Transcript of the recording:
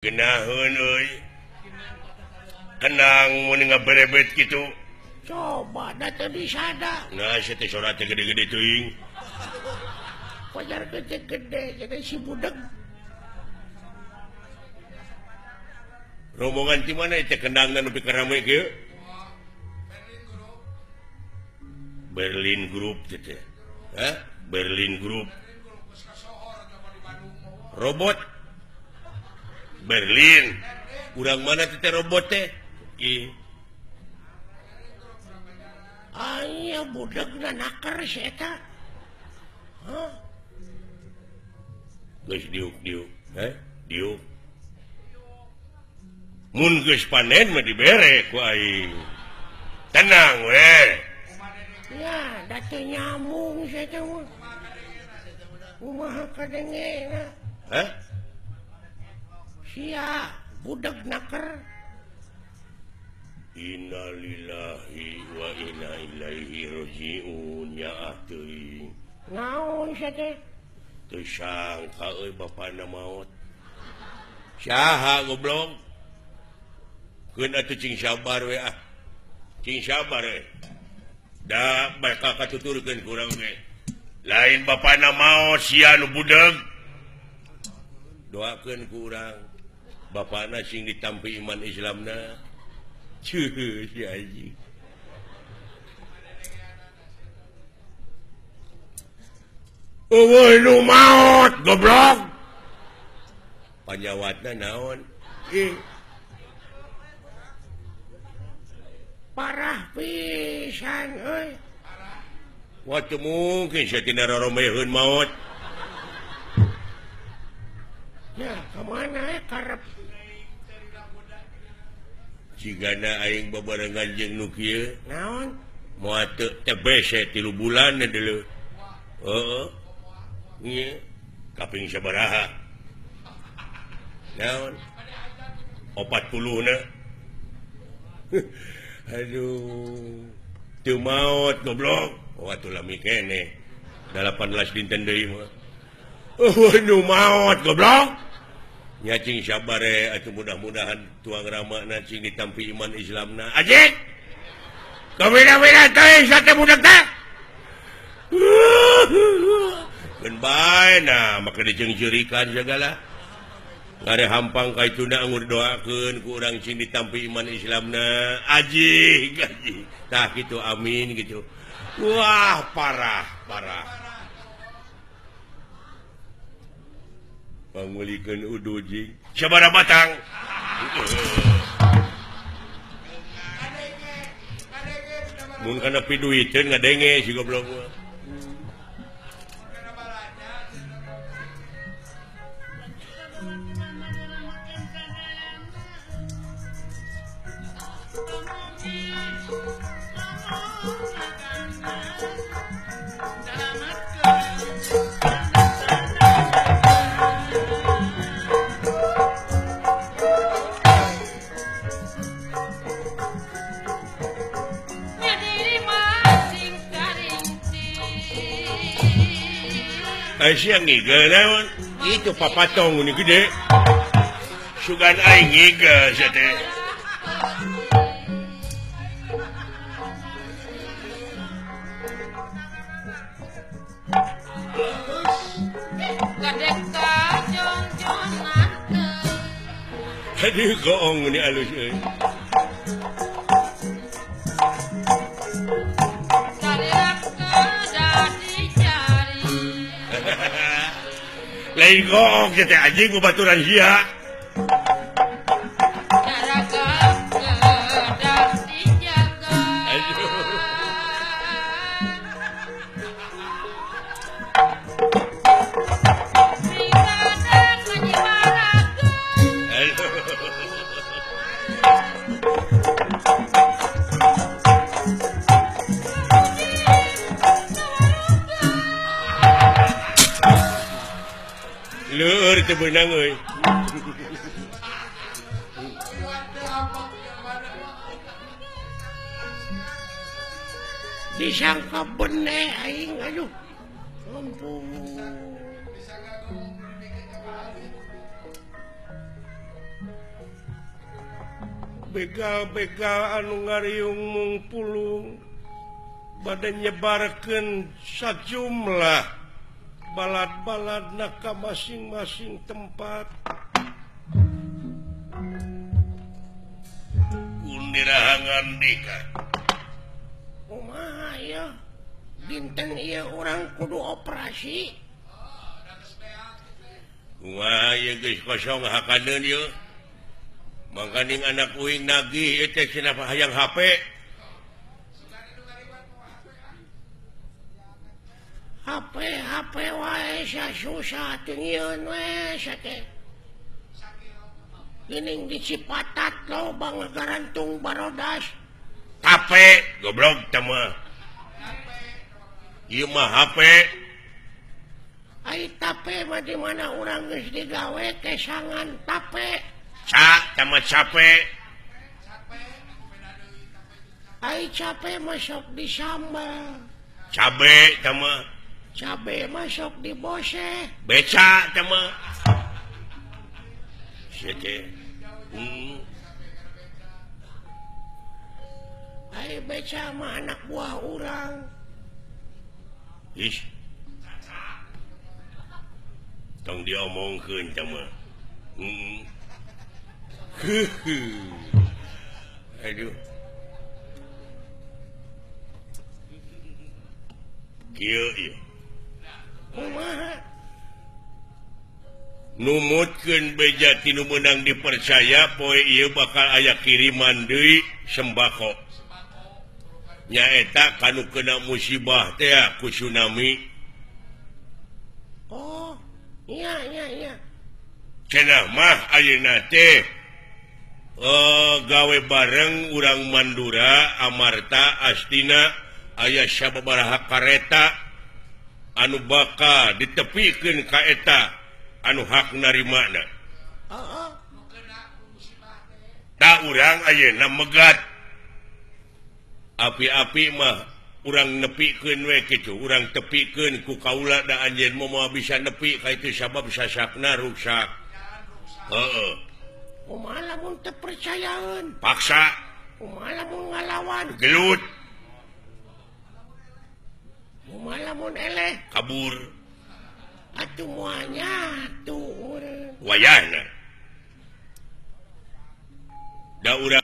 Geunaheun euy. Kenang mun ngaberebet kitu. Coba da teu disada. Nah, sia teh sora teh gede-gede teuing. Wajar gede-gede jadi si budeg. Rombongan ti mana teh kendangna nu pikarame kieu? Berlin Group teh. Hah? Berlin Group. Robot Berlin. Urang mana teh robot teh? Ih. Aya budegna naker si eta. Hah? Geus diuk-diuk, heh? Diuk. Mun geus panen mah dibere ku aing. Tenang we. Ya, da teu nyambung si eta mah. Kumaha kadengena? Hah? Sia budeg naker. Innalillahi wa inna ilaihi rajiun ya ah teuing. Naon sia teh? Teu sangka euy bapana maot. Saha goblok? Keun atuh cing sabar we ah. Cing sabar we. Da bakal katuturkeun ku urang ge. Lain bapana maot sia nu budeg. Doakeun ku urang bapana sing ditampi iman Islamna. Cuh, si anjing. Eueuh nu maot goblok. Panjawatna naon? Ih. Parah pisan euy. Wah teu mungkin sia tina roromeheun maot. Ya, kemana ya karep? Cigana aing babarengan jeung nu kieu. Naon? Moal teu TBC 3 bulan deuleu. Heeh. Ieu kaping sabaraha? Naon? 40 na. Aduh. Teu maot goblok. Oh atuh lami keneh. 18 dinten deui mah. Oh nu maot goblok. Nya cing sabare atuh mudah-mudahan tuang ramana cing ditampi iman Islamna. Ajik. Kawina-wina teh sate budak teh. Keun bae nah make diceungceurikan sagala. Ngare hampang ka ituna anggur doakeun ku urang cing ditampi iman Islamna. Ajik, ajik. Tah kitu amin gitu. Wah, parah, parah. Pangulikeun udu jing sabaraha batang. Mun kana piduiteun ngadenge si goblok mah. Siang ngigel naon? Itu papatong ini gede. Sugan aing ngigel sia teh. Aduh goong ini alus euy. Lain goong teh anjing ku baturan sia. Leur teu beunang euy. Disangka bene aing aduh. Ampun. Begal-begal anu ngariung mung pulung bade nyebarkeun sajumlah balad-baladna ka masing-masing tempat. Undirahangan dika. Kumaha ieu? Dinten ieu urang kudu operasi. Kumaha ieu geus kosong hakaneun ieu. Mangkaning anak uing nagih ieu teh cenah hayang HP. HP HP wae sia susah teu nyieun we sia teh. Geuning di Cipatat loba ngagarantung barodas. Tape goblok teh mah. Ieu mah HP. Ai tape mah di mana urang geus digawe kesangan tape. Ca sama cape. Ai cape masuk di sambal. Cabe sama cabe masuk di bose. Beca sama. Sete. Ai beca mah anak buah urang. Ih. Tong diomongkeun sama. Aduh. Kieu ieu. Kumaha? Numutkeun beja ti nu meunang dipercaya poe ieu bakal aya kiriman deui sembako. Nyaeta kanu kena musibah teh ku tsunami. Oh, iya iya iya. Cenah mah ayeuna teh gawe bareng urang Mandura Amarta Astina aya sababaraha kareta anu bakal ditepikeun ka eta anu hak narimana. Heeh. Ta urang ayeuna megat. Api-api mah urang nepikeun we kitu, urang tepikeun ku kaula da anjeun moal bisa nepi ka itu sabab sasakna ruksak. Heeh. Kumaha lamun teu percayaeun? Paksa. Kumaha lamun ngalawan? Gelut. Kumaha lamun eleh? Kabur. Atuh moal nyatu urang. Wayahna. Da urang